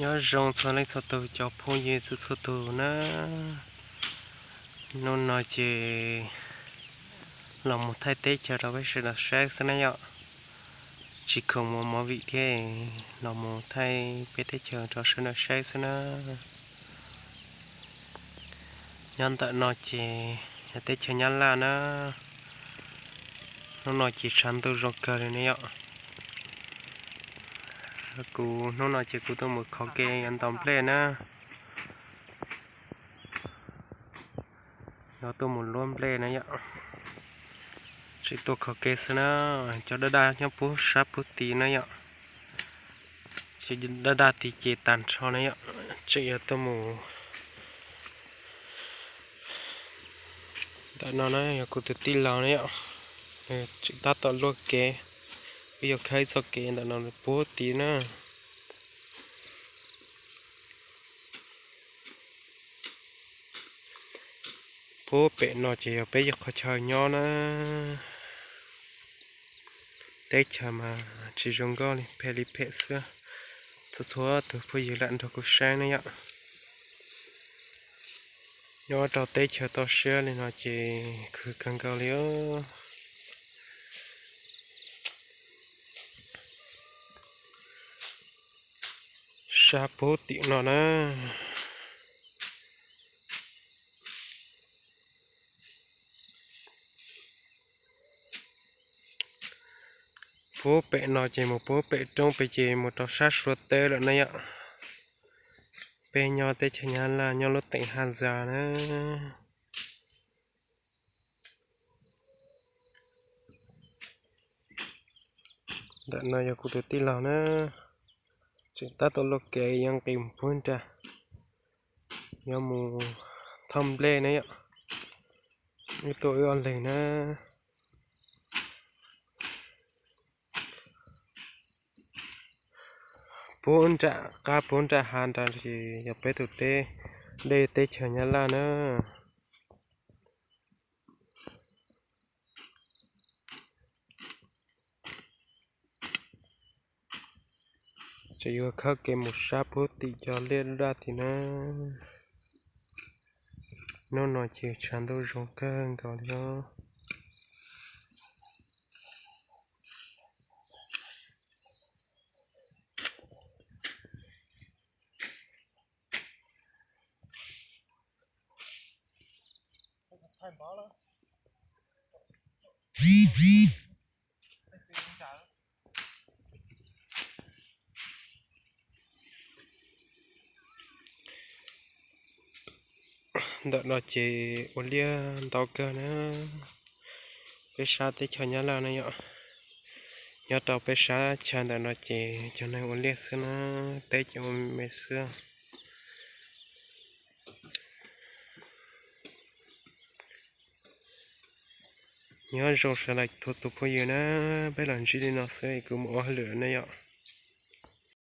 Nyob zoo txhua leej txhua tus cov phooj ywg txhua txhua tus na. Hnub no ces los mus thaij teb chaws rau peb sawv daws saib xwb na yom. Tsis khoom mus movie thiab, los mus thaij peb teb chaws rau sawv daws saib xwb na. Nyob ntawm no ces yog teb chaws Nyab Laj na. Hnub no ces tshav ntuj zoo kawg li ne yom. Kuv hnub no ces kuv tuaj mus khov kev yuav ntaus nplej na. Yuav tuaj mus luab nplej na yom. Tsis tuaj khov kev xwb na, cov daj daj nyob puag sab puag tid na yom. Tsis daj daj tid ces tag nrho na yom. Tseem yuav tuaj mus ntawm no na, yog kuv tus tij laug na yom. Tseem tab tom luaj kev, wb yuav khawb ib txoj kev ntawm no puag tid na. Puag pem no ces yog peb qhov chaw nyob na. Teb chaws mas tsis zoo nkauj li, phem li phem xwb. Txhua txhua tus phooj ywg lam nrog kuv saib na yom. Nyob rau teb chaws toj siab li no ces khwv kawg nkaus li os. Sab puag tim no na. Puag pem no ces mus puag pem roob pem ces mus rau sab Suav teb lawm na yom. Peb nyob teb chaws Nyab Laj nyob lub teem Haj Zas na. Ntawm no yog kuv tus tij laug na, tseem tab tom luaj kev yuav nqis mus puag nrad, yuav mus thauj nplej na yom. Wb tuaj wb ob leeg na. Puag nram qab puag nram hav nrad ces yog peb tus teb, dej teb chaws Nyab Laj na. Ces yuav khawb kev mus sab puag tim cov liaj daj tim na. Hnub no ces tshav ntuj zoo kawg nkaus li os. Ntawm no ces ua liaj ntau kawg na. Peb sab teb chaws Nyab Laj na yom. Nyob rau peb sab chaw ntawm no ces cov neeg ua liaj xwb na, teb ces ua me xwb. Nyob zoo sawv daws txhua tus phooj ywg na, peb los ntsib li no xwb es kuv mus ua hauj lwm na yom.